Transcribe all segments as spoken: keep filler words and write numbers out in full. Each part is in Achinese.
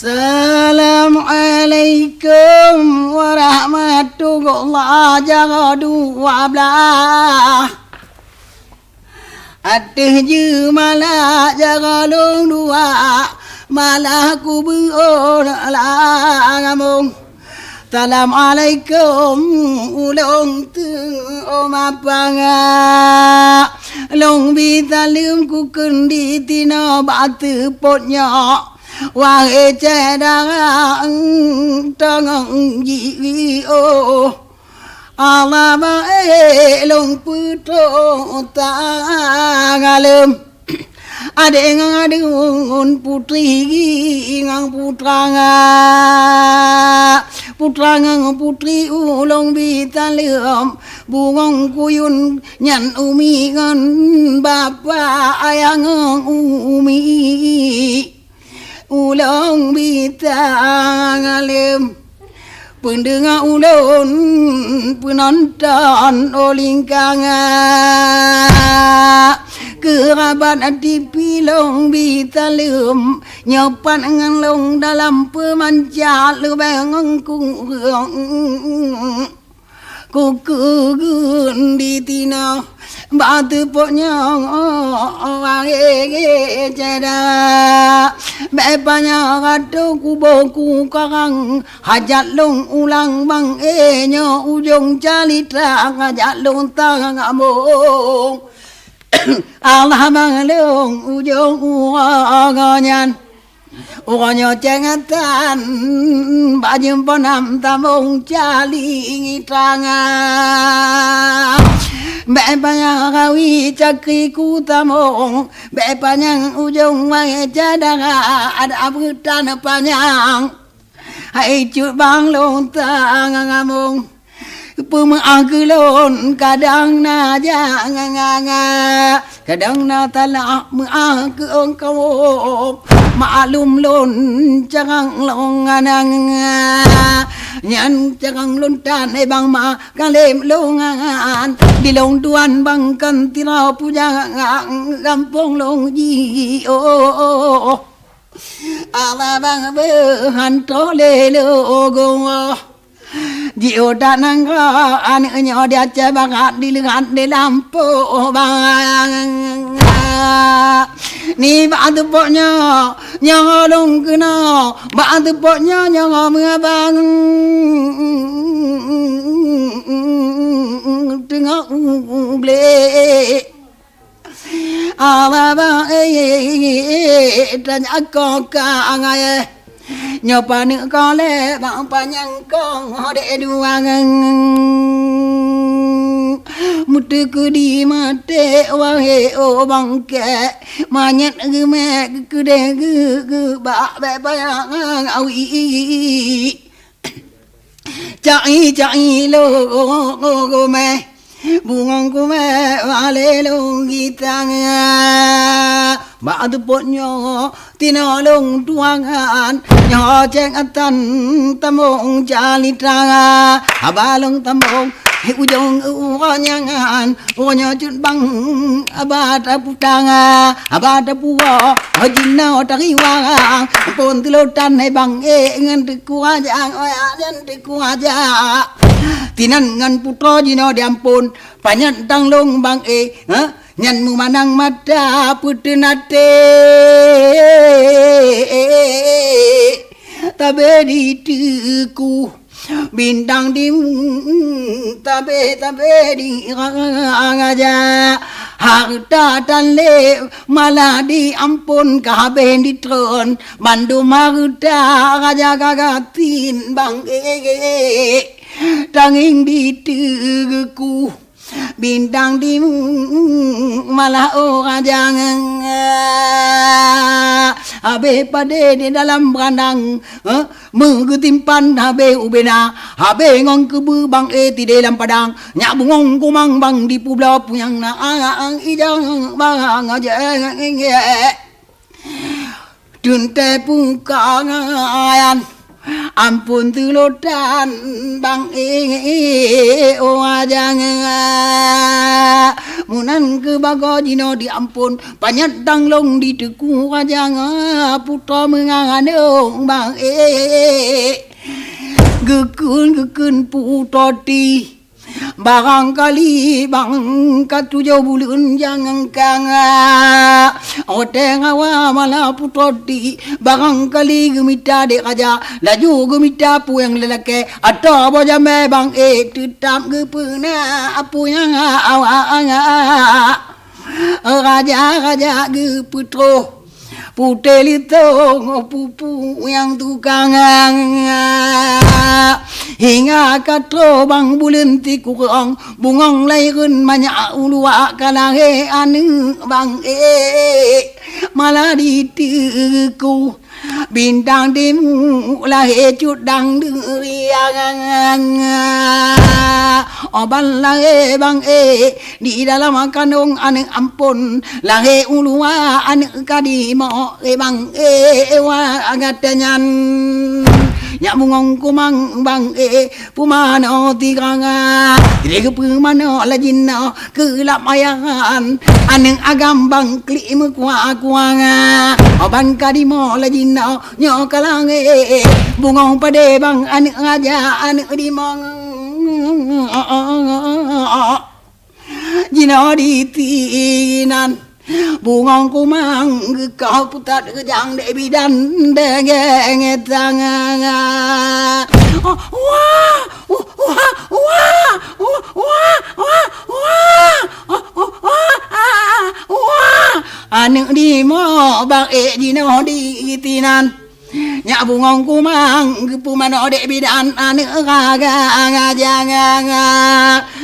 Assalamualaikum warahmatullahi, jaroe dua blah. Ateueh jeumalah jaroe lôn dua, malah kubeuôt lam gampông. Assalamualaikum, ulôn teuma pangak. Lôn bi saleuem kukheun di tinoe bak seupôt nyoe. Wahé syedara, teurimong jiôh. Allah baék lôn peutrok tangaleuem. Adék ngon aduen, putri ngon putra. Putra ngon putri ulôn bi saleuem. Bungong kuyun nyan umi ngon bapak, ayah ngon umi. Ulôn bi saleuem. Peundeungoe ulôn, peunonton, oh lingkang. Keurabat T V lôn bi saleuem. Nyoe pat ngon lôn dalam peumancat, leubeh ngon kureueng. Kukheun di tinoe bak seupôt nyoe, wahé syedara. Bék panyang rata kuboh kukarang, hajat lôn ulang bang, eh, nyoe ujong calitra hajat lôn tangamong. Allah bang lôn ujong uroe nyan. Uroe nyoe céngatan bak jeuem ponam tamong cali ngitrang. Bék panyang rawi cakri kutamong, bék panyang ujong wahé syedara, adak beutan panyang. Hai cut bang lôn tangamong. Peumeu'ah keu lôn kadang na jak, kadang na salah meu'ah keu kawôm. Maklum lôn carang lôn anang, nyan carang lôn tan, eh, bang ma kalém lôn ngan. Di lôn tuan bang kan tira puja gampông lôn jiôh. Allah bang beuhan troh lé lôn goe. Jiôh dak nanggroe aneuk nyoe di Aceh Barat, di leuhat di lampôh bang. Ni bak teupok nyoe, nyoe lôn keunoe, bak teupok nyoe, nyoe meuabang. Teungoh ublek. Abang, eh, tanya kong ka angai, eh. Nyoe paneuk kong lé bang panyang kong hodek duang. Meuteukeu di maté wahé oh bangke. Manyét geumé keudeh geu-, geubak bék payah awi. Cai-cai lôn kumé, bungong kumé walé lôn gitang. Bak teupot nyoe tinoe lôn tuangan, nyoe cék atan tamong calitra. Haba lôn tamong ujong uroe nyan, uroe nyoe cut bang haba taputang, haba tapuwoe jinoe tariwang. Phon teulotan hai bang ék ngon teuku aja, ngon teuku aja. Tinan ngon putroe jinoe diampôn, panyét tang lôn bang ék, ha? Nyan meumanang mata peuteun até. Tabé di teuku bintang di, tabé, tabé di raja. Hareuta tan lé malah diampôn, ka habéh di treun. Bandum hareuta raja gagatin bang ék, tangieng di teuku bintang di malah oh raja. Habéh padé di dalam beurandang, eh, meugeutimpan habéh ubena, habéh ngon keubeue bang ék tidé lam padang. Nyak bungong kumang bang dipubloe punyang na ang ijang bang ngajak. Teuntée pungkayan, Ampôn teulotan bang eh, oh ajang. Meunan keu bagoe jinoe diampôn, panyöt tanglông di teungku ajang. Putroe meunganong bang eh, geukheun-geukheun putroe ti. Barangkali bang ka tujoh buleuen nyang kang, watée ngawa mala putroe ti, barangkali geumita dék raja, laju geumita peue nyang lakée, ateueh boh jamé bang eh, teutab geupeuna peue nyang awak. Raja-raja geupeutroh putéh litong pupu nyang tukang. Hingga ka troh bang buleuen sikureueng, bungöng laén manyak u luwa ka lahé aneuëk bang eh, malah di teungku. Bintang timu lahé cut dang deuriang. Oban lahé bang eh, di dalam kandông aneuëk ampôn, lahé u luwa aneuëk kadimok eh bang eh, wa gata nyan. Nyak bungöng kumang bang eh, peumanoe tiga, lé geupeumanoe lajinoe, keulap ayah nyan, aneuëk agam bang klik meukuah-kuah. Oban kadimok lajinoe, nyoe ka lahé bungöng padé bang aneuëk raja, aneuëk dimong. Jinoe di tinan, bungöng kumang geukoh putat geujang dék bidan degeng tangan. Wah, wah, wah, wah, wah, wah, wah. Aneuëk dimok bang eh, jinoe di tinan. Nyak bungöng kumang geupeumanoe dék bidan aneuëk raga ngajang.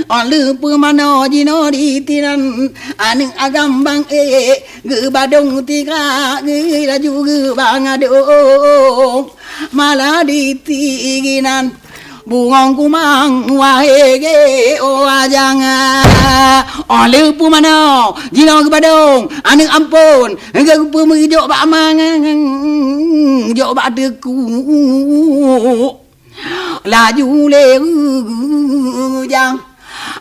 Óh lheueh peumanoe jinoe di tinan, aneuëk agam bang eh, geubadong tiga, geu laju geuba ngadong. Malah di tinan, bungöng kumang wahé gé, oh ajang. Óh lheueh peumanoe jinoe geubadong aneuëk ampôn, geupeumeujok bak amang, jok bak teungku. Laju lé geujang,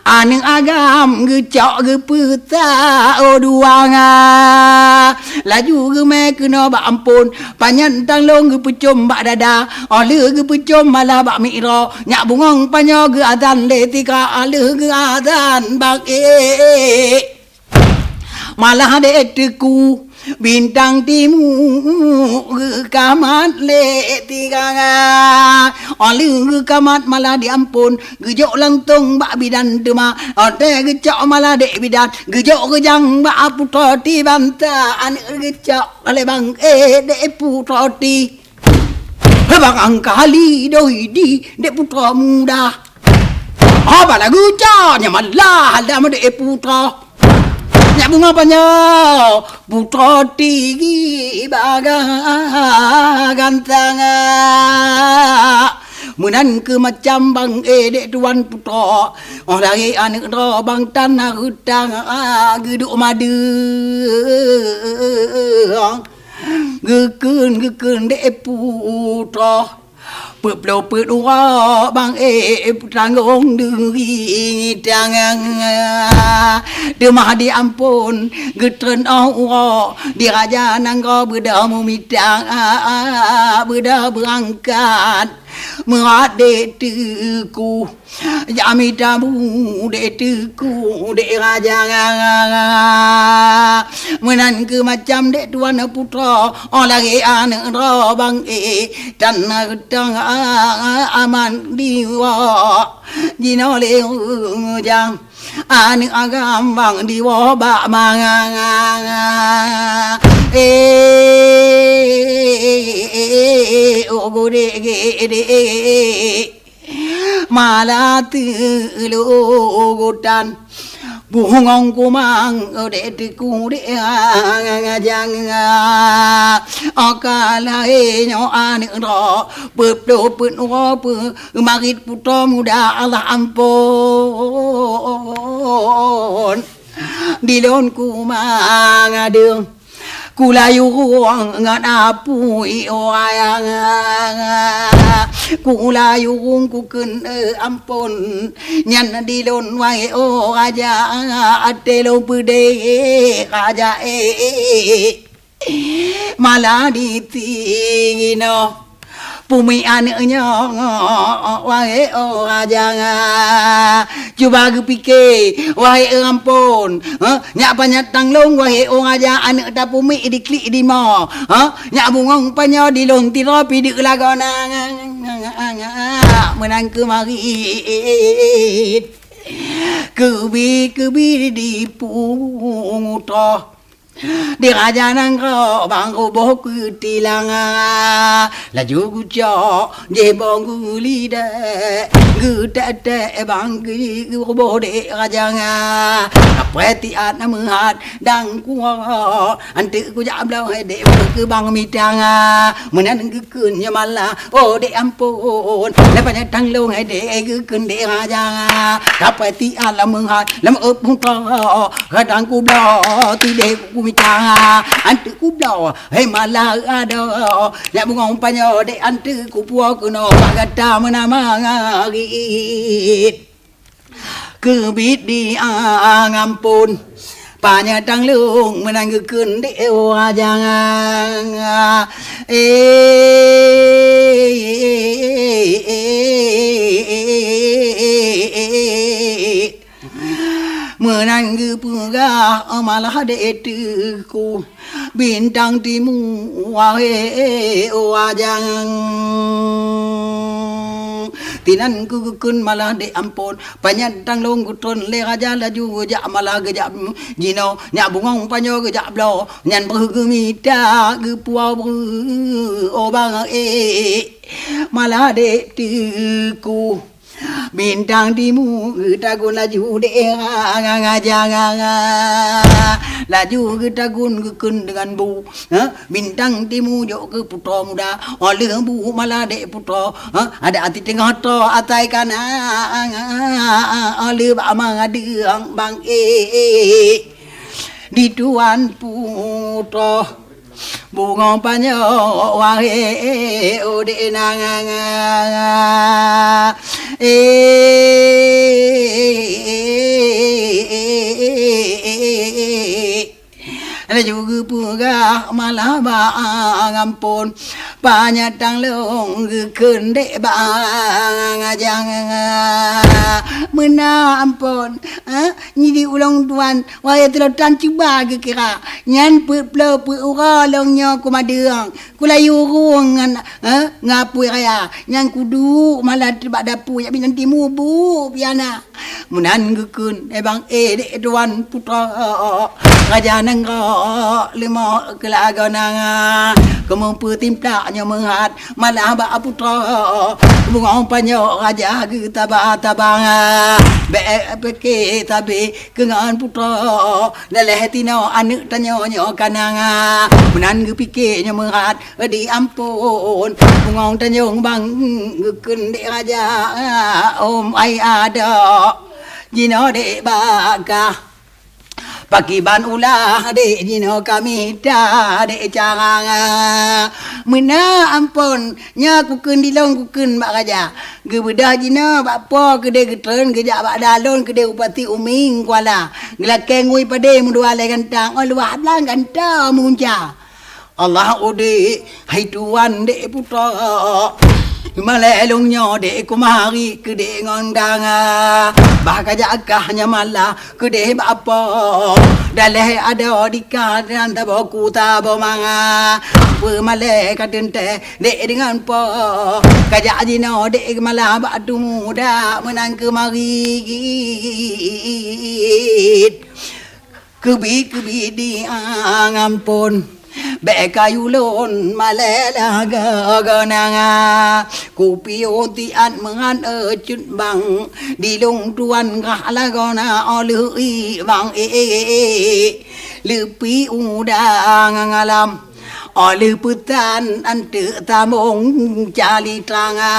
aneuëk agam geucok geupeutak, oh duang. Laju geumé keunoe bak ampôn, panyöt tanglông geupeucom bak dada, óh lheueh geupeucom malah bak miet droe. Nyak bungöng panyoe geuazan lé tiga, óh lheueh geuazan bang eh, malah dék teungku. Bintang timu geukamat lé tiga, óh lheueh geukamat malah diampôn, geujok lantông bak bidan teuma. Watée geucok malah dék bidan, geujok geujang bak putroe ti banta, aneuëk geucok lé bang eh, dék putroe ti. Barangkali doi di dék putroe muda. Haba lagu cok nyan malah ada meudeuk eh putroe. Nyak bungöng panyoe putroe ti geuba gantang. Meunan keuh macam bang eh dék tuan putroe. Óh lahé aneuëk droe bang tan na reutang, geuduek madeueng. Geukheun-geukheun dék putroe. Peuet ploh peuet uroe bang eh, tanggong deungon tangan. Teuma diampôn geutreun óh uroe, di raja nanggroe beudôh meumita, beudôh beurangkat. Meurat dék teungku, jak mita bu dék teungku, dék raja. Meunan keuh macam dék tuan putroe, óh lahé aneuëk droe bang eh, tan na reutang aman diwoe. Jinoe lé ujang, aneuëk agam bang diwoe bak mangang. Eh, oh gudek gede. Malah teulôh gotan, bungöng kumang dék teungku dék ngajang. Óh ka lahé nyoe aneuëk droe, peuet ploh peuet uroe peumarit putroe muda, Allah ampôn. Di lôn kumang adeueng, Kulayurueng ngon apui, oh raja. Kulayurueng kukheun, eh, ampôn. Nyan dilôn, wahé, oh raja, até lôn peudeh, raja, eh. Malah di sinoe pumiet aneuk nyoe, wahé, oh raja. Cuba geupike, wahé, eh, ampôn. Heh, nyak panyat tanglong, wahé, oh raja, aneuk tapumiet diklik dimoe. Heh, nyak bungong panyoe dilôn tiroe pideuk lagoe na. Meunan keumarit keubi-keubi di pungoto. Di raja nanggroe bang ruboh keu tilang, laju geucok jibong geulidek, geutek-tek bang geuruboh dek raja. Kapreh tiat na meuhat dan kuwoe, anteuk kujak bloe dek keu bang mitang. Meunan geukheun nyoe malah, oh dek ampôn, leupah nyoe tanglong dek geukheun dek raja. Kapreh tiat lam meuhat lam epung Kadang kubloe tideh kumita, anteuk kubloe, hei malah adoe. Nyak bungong panyoe dek anteuk kupuwoe keunoe bak gata meunamarit. Keubiet di angampon, panyatang lông meunan geukheun dek wajang. Eh, Meunan geupeugah malah dek Teungku Bintang Timu, wahé wajang. Tinan keu geukheun malah dek ampon, panyatang lông geutron lé raja laju geujak malah geujak jinoe, nyak bungong panyoe geujak bloe, nyan beuh geumita geupuwoe breuh, oh bang ék. Malah dek Teungku Bintang Timu geutagun laju dek raja, laju geutagun geukheun deungon bu. Ha? Bintang Timu jok keu putroe muda, óh lheueh bu malah dek putroe. Ha? Adak até teungoh troe asai kana, óh lheueh bak mangadeueng bang ék. Di tuan putroe Bungong panyoe, wahé udép nanganga. Eh, laju geupeugah malah bak angampon, panyatang lông geukheun dek bak angajang. Meunan ampon, eh, nyi di ulôn tuan, wahé tulôtan cuba geukira. Nyan peuet ploh peuet uroe lôn nyoe kumadeueng, kulayue ureueng ngon, eh, ngon apui raya. Nyan kuduek malah bak dapu, jak Bintang Timu bu piana. Meunan geukheun, eh, bang, eh, dek tuan putroe, raja nanggroe leumoh keu lagoe nanga. Keumeupeutimplak nyoe meuhat malah bak putroe. Bungong panyoe raja geutaba-taba, bèk pike sabe keu ngon putroe, daleh tinoe aneuk tanyoe nyoe ka na. Meunan geupike nyoe meuhat di ampon, bungong tanyoe bang geukheun dek raja, om ai adak jinoe dek baka. Pakiban ulah dek jinoe ka mita dek carang. Meunan ampon, nyoe kukheun di lôn kukheun bak raja. Geubeudôh jinoe bak po keudeh geutreun geujak bak dalon keudeh Bupati Umi Kuala. Geulakée ngui padé meudua lé gantang, óh luwah blang gantong meunca. Allah udép, hai tuan dek putroe. Malée lôn nyoe dek kumari keudeh ngon danga. Bah kajak kah nyan malah keudeh bak po. Daleh adoe dikah dan taboh kuta boh manga. Peumalée ka teuntée dek deungon po. Kajak jinoe dek malah bak tu muda meunan keumarit. Keubiet-keubiet di angampon, bèk kayue lôn malée lagoe nanga. Kupiôh tiat meuhan, eh, cut bang, di lôn tuan grah lagoe na óh lheueh ié bang, eh, eh, eh, eh. Leupie udang ngalam, óh lheueh peutan anteuk tamong cali tranga.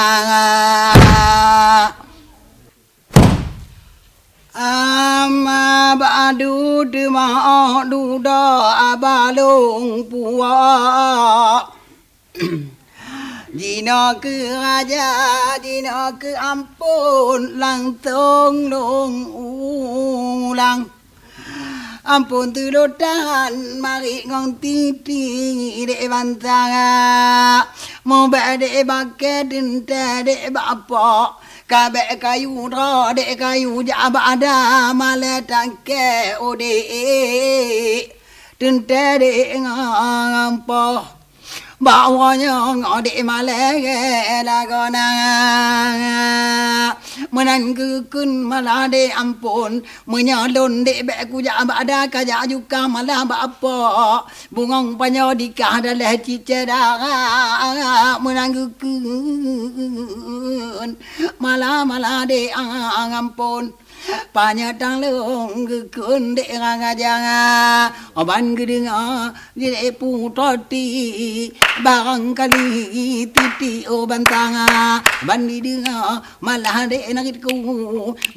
Ama ba'du teuma oh dudoe abalong puwoe. Jinoe keu raja, jinoe keu ampôn, langsong lôn ulang. Ampôn tulôn tahan marit ngon titi dek bansa. Mubèk dek bakée teuntée dek bak po. Ka bèk kayu droe dek kayu jak bak ada malée tangke udép. Teuntée dek ngon po. Bak uroe nyoe dek malée lagoe na. Meunan geukheun malah dek ampôn. Meunyoe lôn dek bèk kujak bak ada kajak juka malah bak po. Bungong panyoe dikah daleh cicée dara. Meunan geukheun malah-malah dek ampôn. Panyöt tanglong geukheun dek rang ajang. Ban geudeungoe jileh putroe ti, barangkali titi oh bantang. Ban dideungoe malah dek narit ku,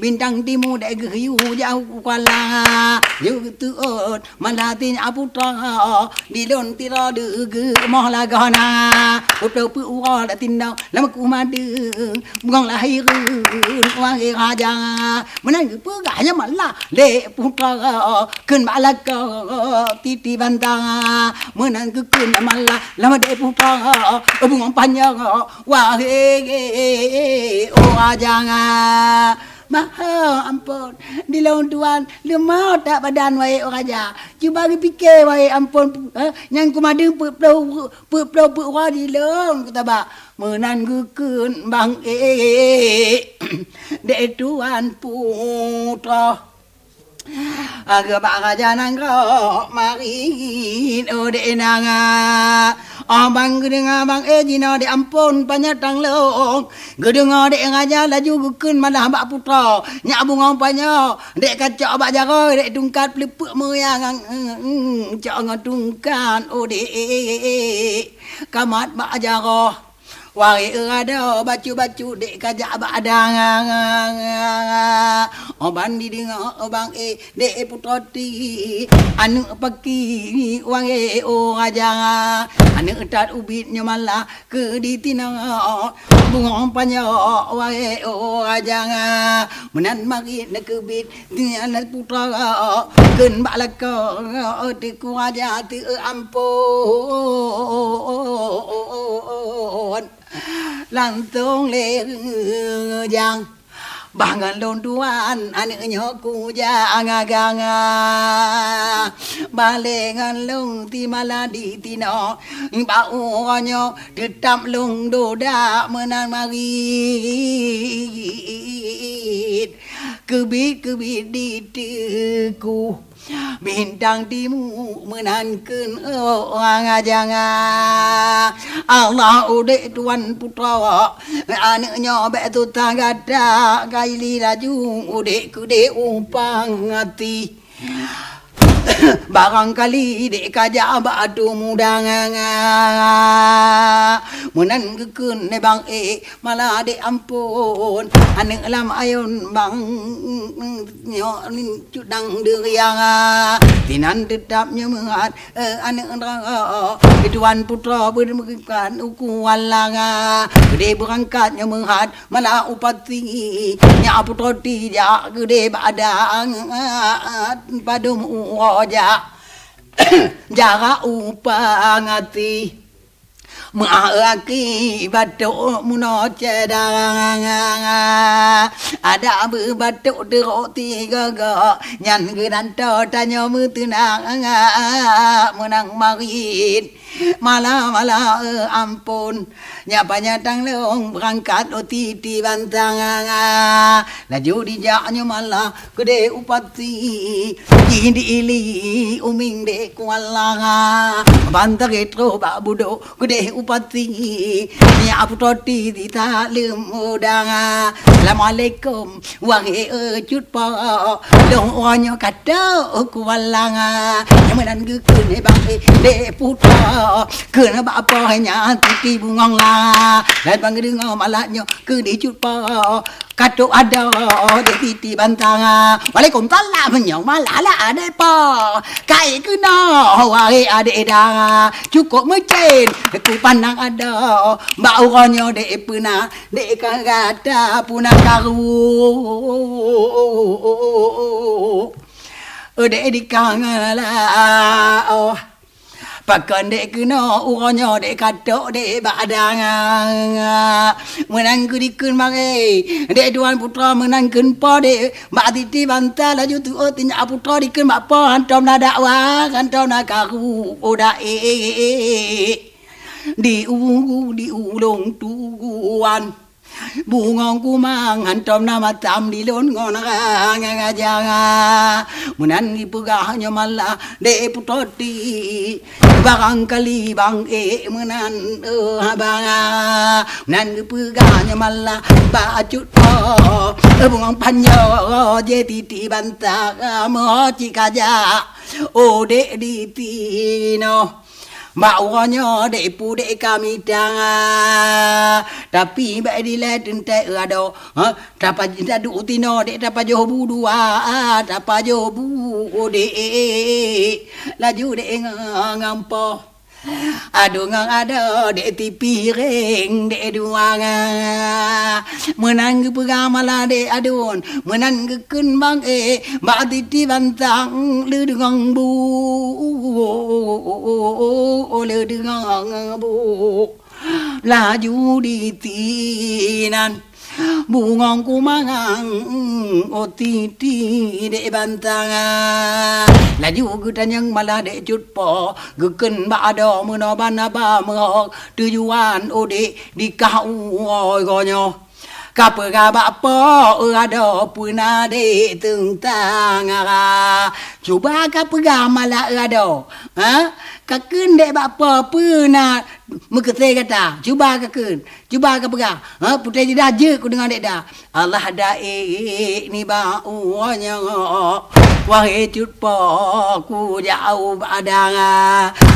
bintang timu dek geuyue jauh kuala. Jeuet teuôt Malah tinyak putroe, di lôn tiroe deuh geumoh lagoe na. Putroe peu uroe dak tindong lam ku madeueng, bungong lahé reuen wahé raja. Meunan geupeugah nyan malah dek putroe, kheun bak lakoe titi bantang. Meunan geukheun malah lam dek putroe, bungong panyöt wahé oh raja. Maho ampôn, di lôn tuan leumo that badan wahé oh raja. Cuba geupike wahé ampôn, eh, nyang kumadeueng peuet ploh, peuet ploh peuet uroe di lôn kutaba. Meunan geukheun bang ék dek tuan putroe. Agak bak raja nanggroe marit oh dek nanga. Oh bang geudeungoe bang ék jinoe dek ampôn panyöt tanglong. Geudeungoe dek raja laju geukheun malah bak putroe, nyak bungong panyöt dek kacok bak jaroe dek tungkat peuleupeuk meuriang, cok ngon tungkat oh dek kamat bak jaroe. Wahé raja bacut-bacut dek kajak bak ada. Oh ban dideungoe bang ék dek putroe ti, aneuk paki wahé oh raja. Aneuk that ubit nyoe malah keu ditinoe, bungong panyöt wahé oh raja. Meunan marit neukeubiet nyan putroe, kheun bak lakoe teungku raja teu ampôn. Langsong lé reujang. Bah ngon lôn tuan aneuk nyoe kujak ngagang. Balé ngon lôn ti malah ditinoe, bak uroe nyoe teutab lôn dodak meunan marit. Keubiet-keubiet di teungku. Bintang timu meunan kheun oh raja. Allah udép tuan putroe, aneuk nyoe bèk susah gata, kaili laju udép keudeh upang até. Barangkali dek kajak bak atu muda. Meunan geukheun lé bang ék, malah dek ampôn, aneuk lam ayôn bang nyoe cut dang deuria. Sinan teutap nyoe meuhat, eh, aneuk droe, tuan putroe beureukat u kuala. Keudeh beurangkat nyoe meuhat, malah u pati, nyak putroe ti jak keudeh bak adat padum uroe jak jarak upang até. Meu'ah aki batok meunoe cedara, adak beubatok teurok tiga-ga, nyan geunan toe tanyoe meuteunang meunang marit. Malah-malah, eh, ampôn. Nyak panyöt tanglong beurangkat u titi bantang. Laju dijak nyoe malah keudeh u pati. Jih diili uming dek kuala. Ban teuret troh bak budok keudeh u pati. Nyak putroe ti ditaleuem udang. Assalamualaikum. Wahé, eh, cut po, lôn uroe nyoe ka tôk u kuala. Nyang meunan geukheun lé bang ék, lé putroe Keuneuk bak apoh nyan Titi Bungong la. Laén ban geudeungoe malah nyoe keu di Cut Po. Ka trok adoe di Titi Bantang. Waalaikumsalam, nyoe malah lah adé Po. Ka ék keunoe wahé adé dara. Cukôp meucén ku pandang adoe. Bak uroe nyoe dek peuna dek ka gata peuna karu. Dek di kang la oh. Pakon dek keunoe uroe nyoe dek ka trok dek bak adang. Meunan keu dikheun maré dek tuan putra, meunan kheun po dek bak Titi Bantang. Laju tuôt tinyak putra dikheun bak po, hantom na dakwa, hantom na karu, oh daék. Di u, di ulôn tuan. Bungong kumang hantom na matam di lôn ngon rang nyang aja. Meunan geupeugah nyoe malah dek putra ti. Barangkali bang ék meunan, eh, abang. Meunan geupeugah nyoe malah bak Cut Po. Eh, Bungong Panjoe jeh Titi Bantang meuho cit kajak. Oh, dek di tinoh. Bak uroe nyoe dek pu dek ka mitang, tapi bak dilèe teuntèe adoe, ha, tapa-, taduek tinoe dek tapajoh bu dua, tapajoh bu dek, laju dek ngampo. Adoe ngon adoe dek tipiréng dek dua. Meunan geupeugah malah dek aduen, meunan geukheun bang ék bak Titi Bantang, leudeungoe bu, leudeungoe bu. Laju di tinan bungong kumang, oh Titi dek Bantang. Laju geutanyong malah dek Cut Po, geukheun bak adoe meunoe ban haba meuhok tujuan udép di kah uroe nyoe. Ka peugah bak po adoe peuna dek teuntang ara. Cuba ka peugah malah adoe, ha? Ka kheun dek bak po peuna meukeusé gata. Cuba ka kheun, cuba ka peugah, ha? Putéh jeudah jeuet kudeungoe dek da. Allah daék nibak uroe nyoe. Wahé Cut Po kujak u padang,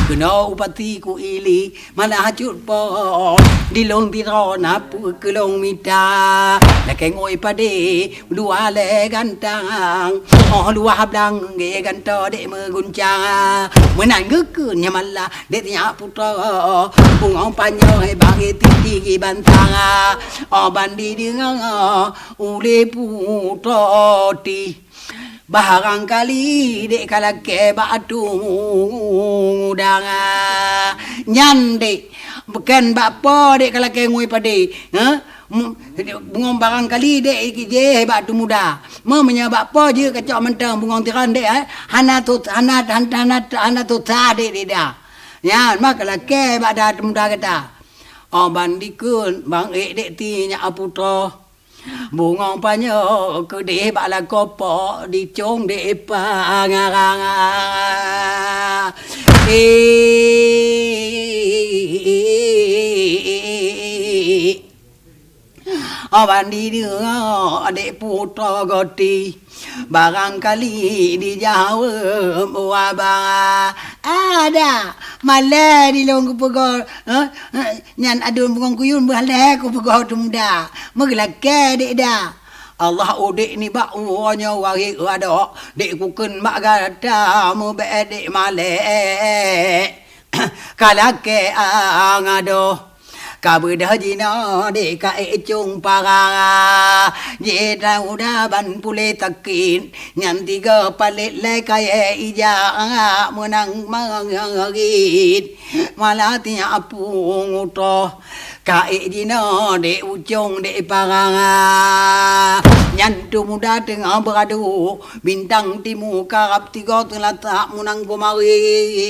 keunoe u pati ku ili. Malah Cut Po, di lôn sidroe na peue keu lôn mita. Lakèe ngui padé dua lé gantang. Oh luwah blang gé gantoe dek meuguncang. Meunan geukheun nyan malah dek tinyak putroe. Bungong panjoe bagi titi bantang. Oh ban dideungoe ulèe putroe ti. Barangkali dek ka lakèe bak atu mudang. Nyan dek, bukon bak po dek ka lakèe ngui padé, ha? Mu-, bungong barangkali dek jih bak atu muda. Meunyoe bak po jeuet kacok mantong bungong tiran dek, eh? Hana tu, hana, hana, hana, hana tusa dek, dek da. Nyan mah ka lakèe bak da atu muda gata. Oh ban dikheun bang ék dek tinyak putroe. Bungong panjoe keudeh bak lakoe po dicong dek pangarang. Eh, oh ban dideungoe dek putroe goti. Barangkali dijaweueb waba. Ada, malèe di lôn kupeugoe, eh, eh, nyan aduen bungong kuyun beuh lhèe kupeugoe atu muda. Meugeulakèe dek da. Allah udép nibak uroe nyoe wahé adoe, dek kukheun bak gata meubèe dek malèe. Ka lakèe angadoe. Ka beudôh jinoe dek ka ék cung parang. Jih tauda ban puléh sakét. Nyan tiga palét lé kayèe ija meunan meurit. Malah tinyak apui utroe. Ka ék jinoe dek ucong dek parang. Nyan atu muda teungoh beuradu. Bintang timu karab tiga teulatak meunan geumarit.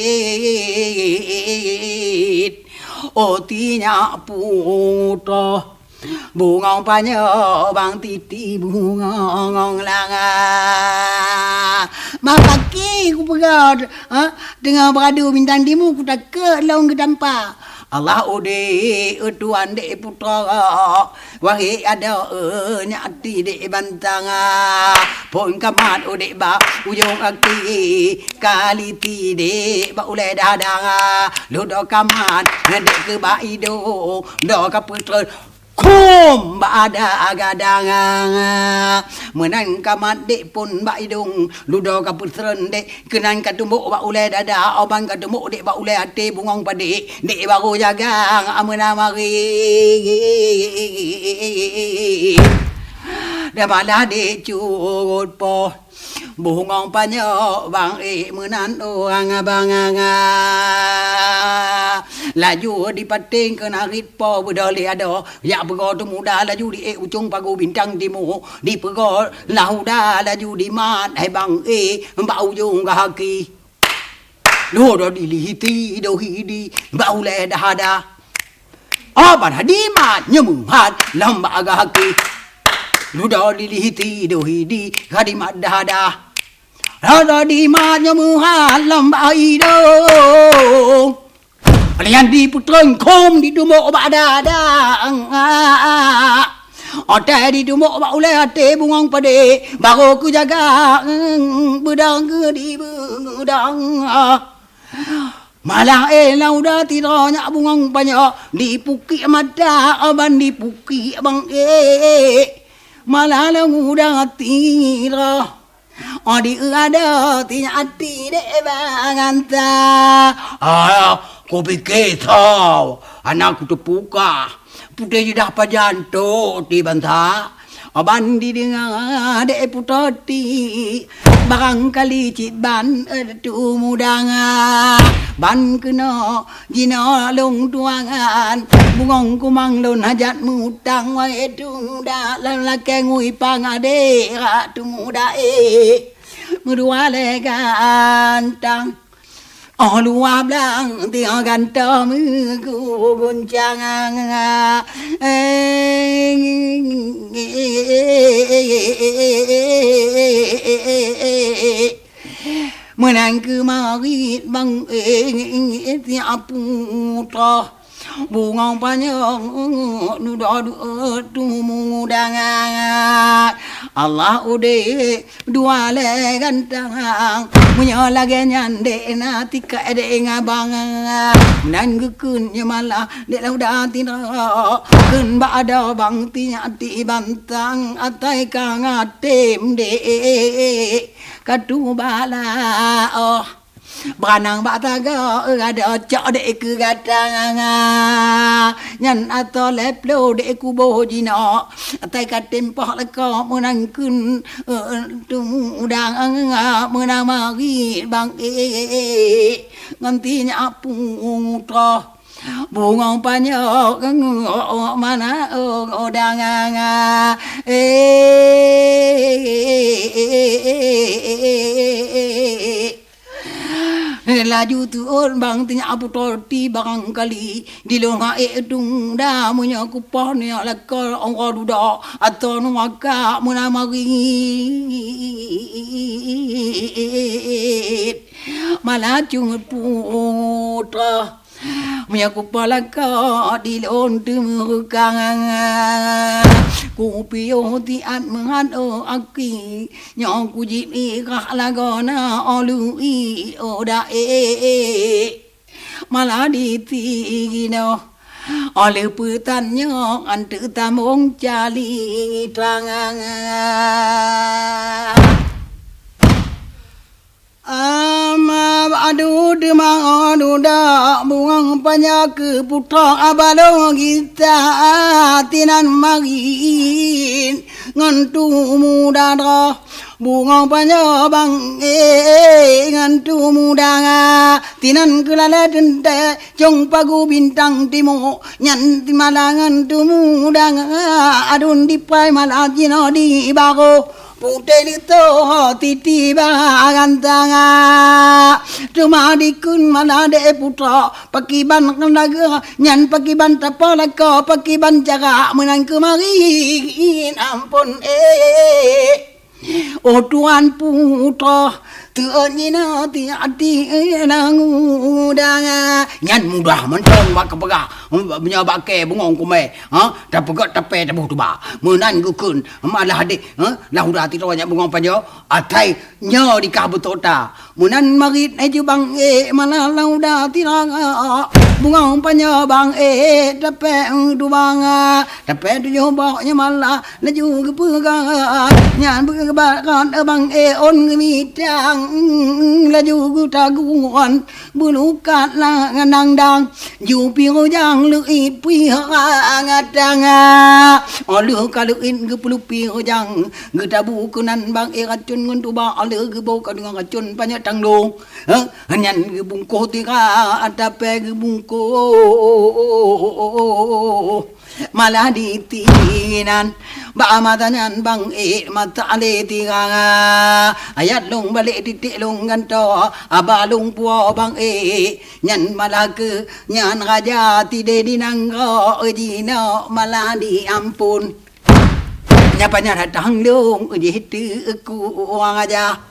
Oh tinyak putroe, bungong panjoe bang titi bungong langa. Mapaki kupeugah, ha? Teungoh beuradu bintang timu kutakot lôn geutampa. Allah udeb, eu Tuan dek putroe, wahé adoe nyak ti dek bantang. Phon kamat udeb bak ujong aki, kaliti dek bak ulée dada. Ludoe kamat dek keu bak idong, doe kapeutreun khom bak ada gadang. Meunan kamat dek phon bak idong, ludoe kapeutreun dek keunan katumbok bak ulée dada, oban katumbok dek bak ulée até bungong padé, dek baro jagang ameunan mari. Dan malah dek cut poh bungong panyok bang ék meunan urang abang. Laju dipateng keunan rit poh beudolé adoe, jak peugoe teumuda laju di ék ucong pagu bintang timu, dipeugoe lahuda laju dimat hai bang ék bak ujong gaki. Ludoe dilihiti dohidi bak ulée dada. Oban hadimat nyemeuhat lom bak gaki. Ludoe dilihiti dohidi hadimat dada. Ludoe dimat nyemeuhat lom bak idong. Nyan dipeutreun khom ditumbok bak dada. Otai ditumbok bak ulée até bungong padé, baro keu jaga beudang di beudang. Malah éh lauda tidroe nyak bungong panyok, dipukiek mata oban dipukiek bang ék. Malah lauda tidroe. Oh, di eu adoe ti nyak ti dek bang anta. Ah, kupike tho, hana kuteupue kah. Putéh jidah pajan tok ti bansa. Oban dideunga dek putroe ti, barangkali cit ban, eh, teumudang. Ban keunoe jinoe lôn tuangan, bungong kumang lôn hajat mutang, wahé teumuda lam lakée ngui pang adé rak teumuda éh. Meudua lé gantang, oh luwa blang tiok gantong meuguguncang. Meunan keumarit bang éh, tiap putroe bungong panyok dudoe dudoe teumudang. Allah udeb dua lé gantang. Meunyoe lagée nyan dek na tika dek ngabang. Meunan geukheun nyoe malah dek lauda tidroe kheun bak adoe bang ti nyak ti bantang atai ka ngatem dek. Katuba laoh. Beranang bak tagoe, adoe cok dek keu gata. Nyan atoe lhée ploh dek kuboh jinoe. Atai ka tem poh lakoe meunan kheun, eh, teumudang meunan marit bang éh. Ngon ti nyak putroe. Bungong panyok, mana, oh, dang, eh. Laju teuôt bang ti nyak putroe ti barangkali dilôn ék teumuda meunyoe kupoh nyoe lakoe ongko dudoe atoe nuaka meunan marit. Malah cungeut putroe. Meunyoe kupoh lakoe dilôn teumeurukang, kupiôh siat meuhat, oh aki, nyoe kujieb irah lagoe na, oh lui, oh daék. Malah ditiginoe, oh lheueh peutan nyoe, anteuk tamong cali trang. Ama badu teuma dudoe bungong panyok keu putroe abalong gita tinan marit ngon teumuda droe bungong panyok bang éh ngon teumuda tinan keulalée teuntée cong pagu bintang timu nyan malah ngon teumuda adun dipai malah jinoe di baro. Putéh neutoh titi bak gantang. Teuma dikheun mana dek putroe, pakiban lagée nyan pakiban tapoh lakoe, pakiban cara meunan keumarit ampôn éh. Oh tuan putroe, Teuôt jinoe tiek até nangu danga. Nyan mudah mantong bak kapeugah. Meunyoe bak kée bungong kumé, ha, tapeugét tapée taboh tuba. Meunan geukheun malah deh, ha, lah udah tiroe nyan bungong panjoe. Atai nyoe dikah beutota. Meunan marit ai jubang ék malah lah udah tiroe. Bungong panjoe bang ék tapée tubang. Tapée tujoh boh nyan malah laju geupeugah, nyan beubakat bang ék ôn geumitang, laju geutagun beulukat lam nandang, ju pih rujang leuit pih ngatang. Óh lheueh ka leuit geupeulupi rujang, geutabu keunan bang ék racon ngon tuba, óh lheueh geuboh ka deungon racon panyöt tangdong. Heh, nyan geubungkoh tira, tapée geubungkoh. Malah ditinan, bak mata nyan bang ék mata lé tira. Ayat lôn balek titek lôn gantoe, haba lôn puwoe bang ék. Nyan malah keu nyan raja tideh di nanggroe jinoe malah diampôn. Nyan pajan datang lôn jih teuk ku urang raja.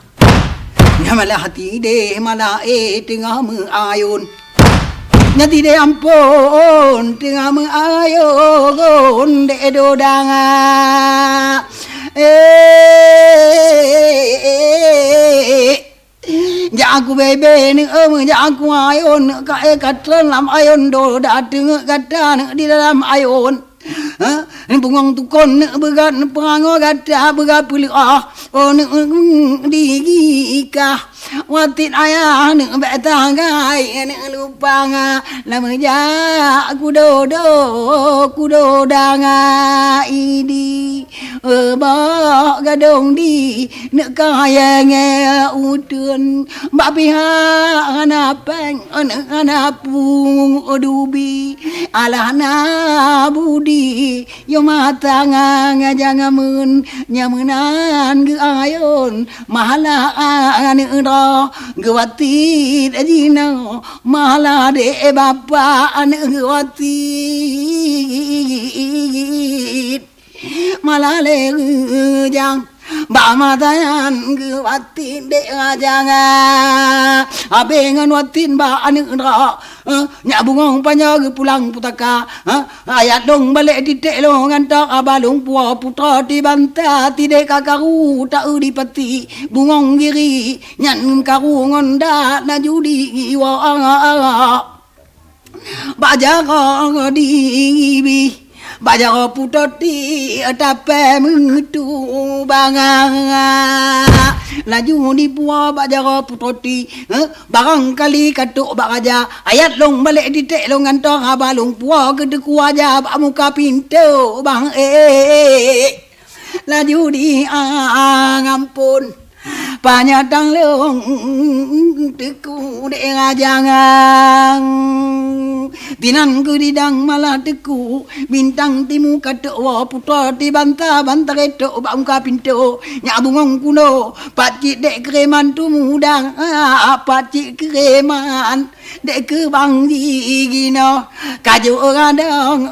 Nyan malah tideh malah ék teungoh meuayôn. Nyan tideh ampôn teungoh meuayôn dek dodang. Eh, jak aku bebe neuk, eh, jak aku ayôn neuk, ka, eh, ka treun lam ayôn doda teungeuk gata neuk di dalam ayôn. Ha? Ni bungong tukon neuk beugat, neuk peurangoe gata beugat peuleuah. Oh, neuk, neuk digikah. Watit ayah neuk bék tanggai, neuk lupang. Lam jak kudodo, kudo danga idi. Bak gadong di neuk kayée nge uteuen, bak pihak hana péng, neuk hana pung dubi, alah na budi, yo mata ngang jangameun, nyameunan geuayôn, mahalah aneuk droe, geuwatit jinoe, mahalah dek bapak aneuk geuwatit. Malah lé reujang, bak mata nyan geuwatit dek raja. Habéh ngon watit bak aneuk droe, eh, nyak bungong panjoe geupulang putaka, eh, ayat lôn balek titek lôn ngantok haba lôn puwoe putroe ti banta tidek ka karu taeu di pati bungong giri nyan karu ngon dat laju di iwoe. Bak jaroe dibi, bak jaroe putoe ti tapée meutu banga. Laju dipuwoe bak jaroe putoe ti, eh, barangkali ka trok bak raja. Ayat lôn balek titek lôn ngantok haba lôn puwoe keu teungku raja bak muka pintoe bang ék. Laju di angampôn. Panyatang lôn teungku dek raja ngang. Dinan geudidang malah teungku bintang timu ka trok woe putroe ti banta-banta retok bak muka pintoe. Nyak bungong kuno pat cit dek keureman tumudang, pat cit keureman dek keubang jinoe. Ka jok gadong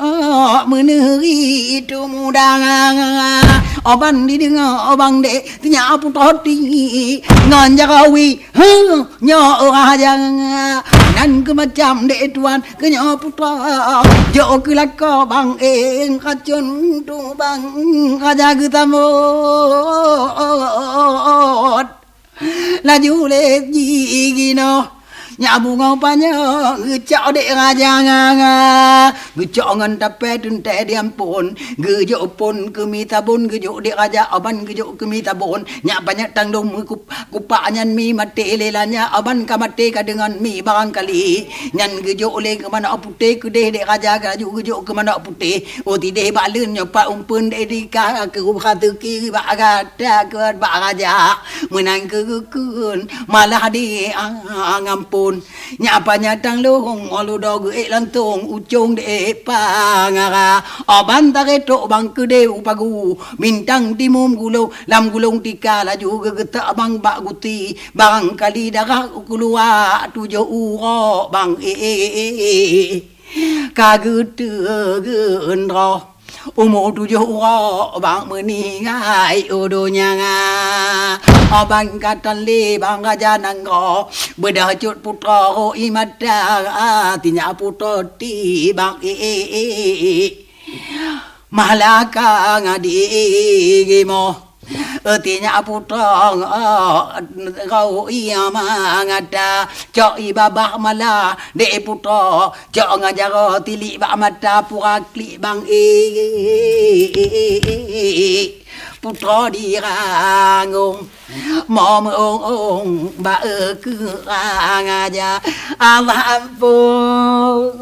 meunuri tumudang. Oban dideungoe obang dek teunya putroe ti ngon jarawi. Huh, nyoe urang aja nan keumacam dek tuan keunyoe putroe. Jok keulako bang eng kacon tu bang raja geutamot. Laju lé jiginoe nyak bungong panyoe geucok dek raja nganga, geucok ngon tapée teuntée diampôn, geujok phon keumi tabôn, geujok dek raja oban geujok keumi tabôn. Nyak panyöt tang dum kupak nyan mi maté lé lanya oban ka maté ka deungon mi barangkali. Nyan geujok lé keu manok putéh keudeh dek raja laju geujok keu manok putéh. Oh tideh bak leuen nyoe pat umpeuen dek dika keu raseuki bak gata keu bak raja. Meunan keu geukheun malah di angampôn. Nyak panyöt tang lôn olu do geuék lantong ucong dek pangara. Oban taretok bang keudeh u pagu bintang timum gulong lam gulong tika laju geugeutak bang bak guti. Barangkali darah keuluwa tujoh uroe bang ék ka geuteugeun droe. Umu tujoh uroe bang meuninggai u donya. Abang katan lé bang raja nanggroe, beudôh cut putroe rhoi mata, tinyak putroe ti bang i, i, i, i. Malaka ngadi gimo. Tinyak putroe rhoi mata, cok i babah mala dek putroe, cok ngon jaroe tilik bak mata pura klik bang i. Putroe dirangung, mo meuong-ong bak keurang aja. Allah ampôn.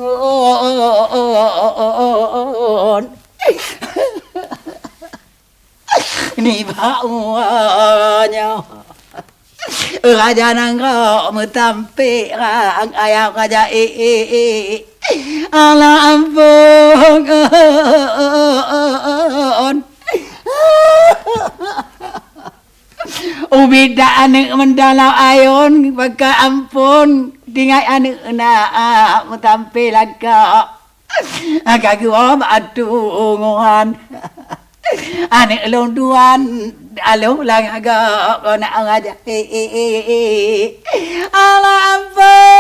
Nibak uroe nyoe, raja nanggroe meutampék rang ayam raja, eh, eh, eh. Allah ampôn. Ubit dak aneuk meudalam ayôn, baka ampôn, tinggai aneuk na meutampék lagak. Ka geuwoe bak tungohan. Aneuk lôn tuan, alôh lam agak keunak raja. Eh, eh, eh, eh. Allah ampôn.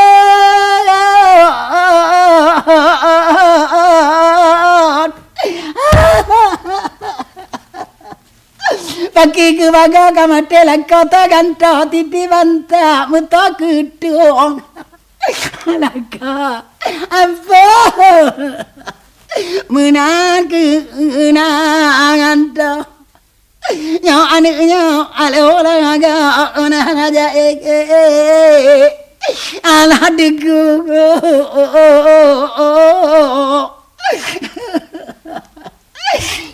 Paki keubaga ka maté lakoe, teugantoe titi banta meutoe keudong. Lakoe, ampôn. Meunan keuh na ngantoe. Nyoe aneuk nyoe, alôh lam agak na raja, eh, eh, eh. Alah deungoe.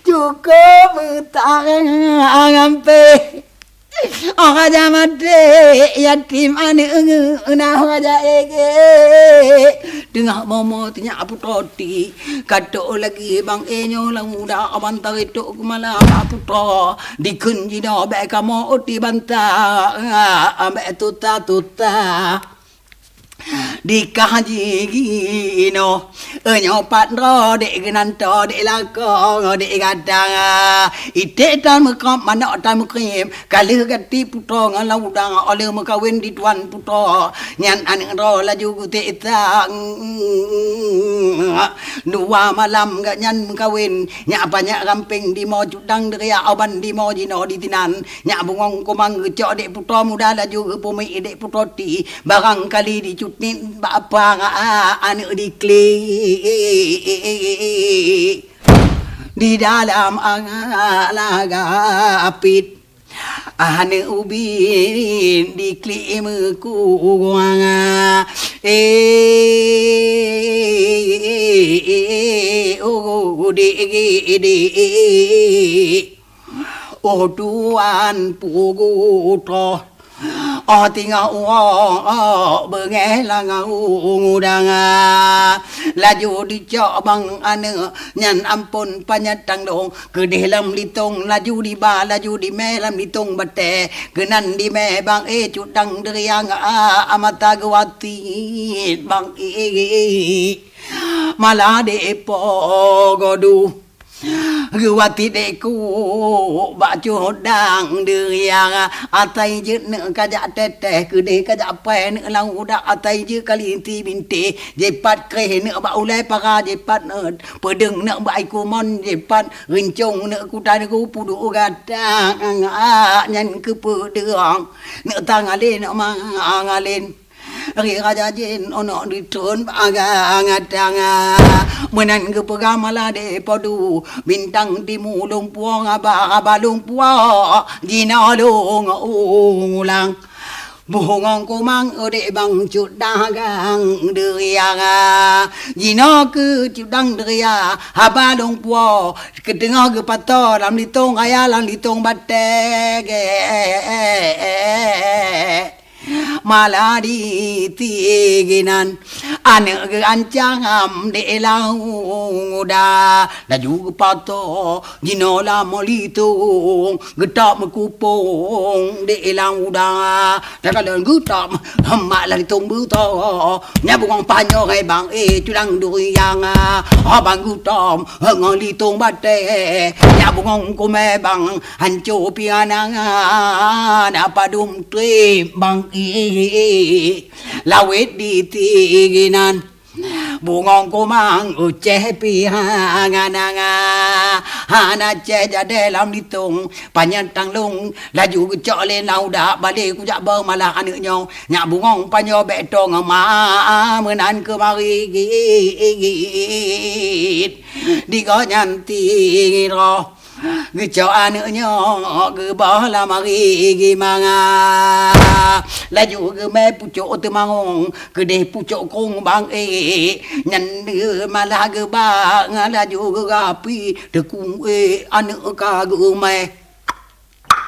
Cukôp meutarang ampé. Oh, raja maté, yatim aneuk na raja, eh, eh. Teungoh momo tinyak putroe ti, ka trôk lagi bang, eh, nyoe lam uda, abang tarék trôk keumala bak putroe. Dikheun jinoe bèk kamoe ôti banta, bèk tuta-tuta. Dikah jinoe, eh, nyoe pat droe dek geunantoe, dek lakoe, dek gadang. Iték tan meukop, manok tan meukrieb, ka lheueh gaki putroe ngon lam udang, óh lheueh meukawen di tuan putroe. Nyan aneuk droe laju geuték that. Dua malam gobnyan meukawen, nyak panyak rampéng dimoe cudang deuria, aban dimoe jinoe di tinan. Nyak bungong kumang geucok dek putroe muda, laju geupeumiet dek putroe ti. Barangkali dicutit bak apa aneuk diklik di dalam laga apit. Aneuk ubit diklik meukuang. Eh, oh, dek, dek. Oh, tuan putroe, oh, teungoh uroe beungéh lam udang. Laju dicok bang aneuk nyan ampôn panyat tandong, keudeh lam litong laju diba, laju dimè lam litong batèe. Keunan dimè bang, eh, cudang deuria, a, a mata geuwatit bang, eh, eh, eh. Malah dek po godu. Geuwatit dek ku bak cudang deuria, asai jeuet neuk kajak teuh-teuh, keudeh kajak pèh neuk lam uda, asai jeuet ka linti bintéh, jipat kréh neuk bak ulèe para, jipat neuk peudeueng neuk bak iku mon, jipat rincong neuk kuta negu puduk gatang, nyan keupeudeueng neuk tangalen, neuk mangalén. Ri raja jén onok ditron baga ngatang. Meunan geupeugah malah dek po du, bintang timu lumpuong, haba-haba lumpuong, jinoe lôn ulang. Bungong kumang udép bang cudang deuria. Jinoe keu cudang deuria, haba lumpuong, keuteungoh geupato lam litong raya, lam litong batèe. Malah di tiginan aneuk geuancam di lauda, laju geupato jinoe lam litong, geutok meukupong di lauda. Takalon geutok mak lam litong beuto, nyak bungong panyoe hai bang, eh, tulang duriang. Abang geutom ngon litong batée, nyak bungong kumé bang, hanco pianangan padum treb bang, eh, lawét di tiginan. Bungong kumang uceh piangananga, hana ceh jadeh lam litong. Panyang tanglong laju geucok lé lauda, balé kujak beu malah aneuk nyoe. Nyak bungong panyoe bék tong ma meunan keumari git. Di gobnyan tiroe geucok aneuk nyoe geuboh lam ari gimanga. Laju geumé pucok teumangong keudeh pucok kong bang, eh, nyan malah geubak laju geurapi teukung, eh, aneuk ka geumé.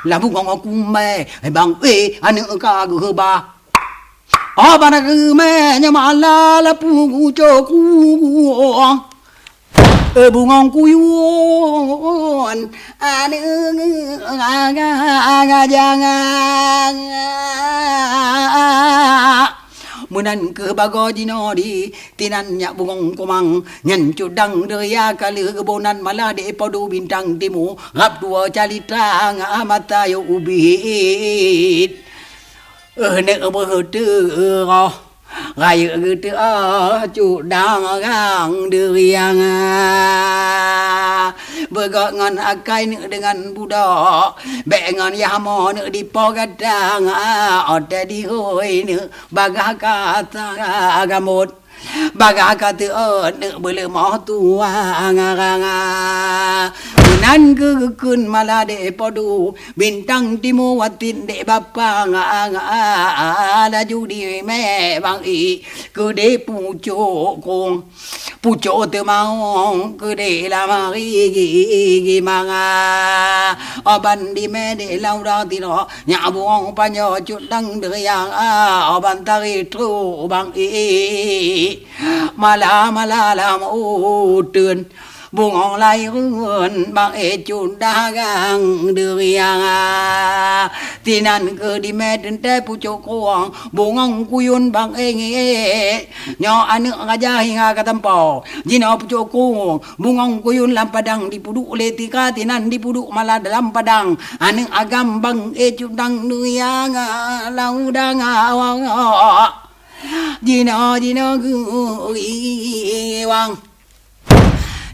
Lam bungong kumé, eh, bang, eh, aneuk ka geuba. Oh, bana geumé nyoe malah lapu gucok kuong. Eh, bungong kuyun, aneuk ngajang. Meunan keuh bagoe jinoe di tinan nyak bungong kumang, nyan cudang deuria ka lheueh geuboh nan malah di podu bintang timu, rab dua calitra ngat mata yo ubit. Eh, neuk beuteurôh, rayeuk geuteuôh cudang rang deuriang. Beugok ngon akai neuk deungon budok, bék ngon yah mo neuk dipo gadang. Ote dihôi neuk bagah kata gamot. Bagah ka teuôt neuk beuleumoh tuha ngarang. Meunan keuh geukheun malah dek podu, bintang timu watit dek bapa nga, nga, laju dimé bang i keudeh pucok kong. Pucok teumaong keudeh lam ari gigi manga. Oban dimé dek lauda tiro, nyak buong panjoe cut dang deuriang, oban tari trok bang i. Mala-mala lam uteuen, bungong layeuen bang e cut dagang deuriang. Tinan keu dimé teuntée pucok krueng, bungong kuyun bang e ngiek. Nyoe aneuk raja hinga ka tampo, jinoe pucok krueng, bungong kuyun lam padang dipuduek lé tika, tinan dipuduek mala dalam padang. Aneuk agam bang e cut dang deuriang, lau dang awak. Jinoe, jinoe geuriwang.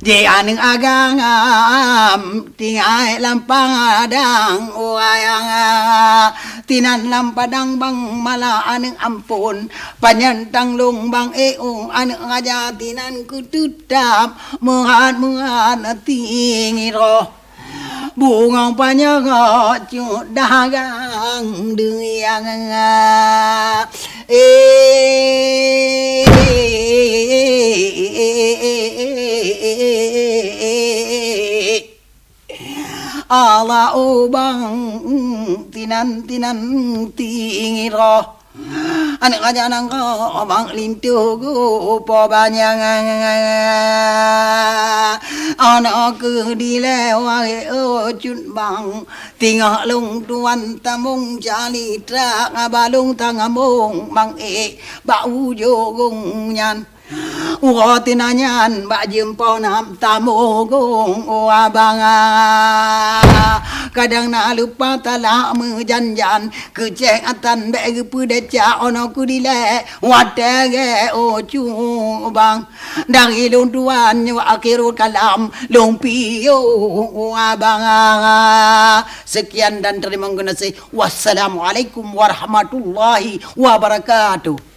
Ji aneuk agam tinggai lam padang, wayang tinan lam padang bang mala aneuk ampon. Panyang tanglong bang e u aneuk raja tinan keuteutap meuhat-meuhat tinggi roh. Bungong panyoe cut dagang deuriang. Eh, Allah ubang tinan-tinan tinggi roh. Aneuk raja nanggroe bang linto geupo banyang. Aneuk keu dilée wahe cut bang. Tingah lông tuan tamong calitra, balông tangamong bang e bak ujong nyan. Uroe teunanyan bak jeuem pohon tamogong, oh abang. Kadang na lupa talah meujan-jan, keucék atan bék geupeudecak ono keu dilée watée gée, oh cubang. Dari lôn tuan nyoe akhirul kalam, lôn piôh, oh abang. Sekian dan terima kasih. Wassalamualaikum warahmatullahi wabarakatuh.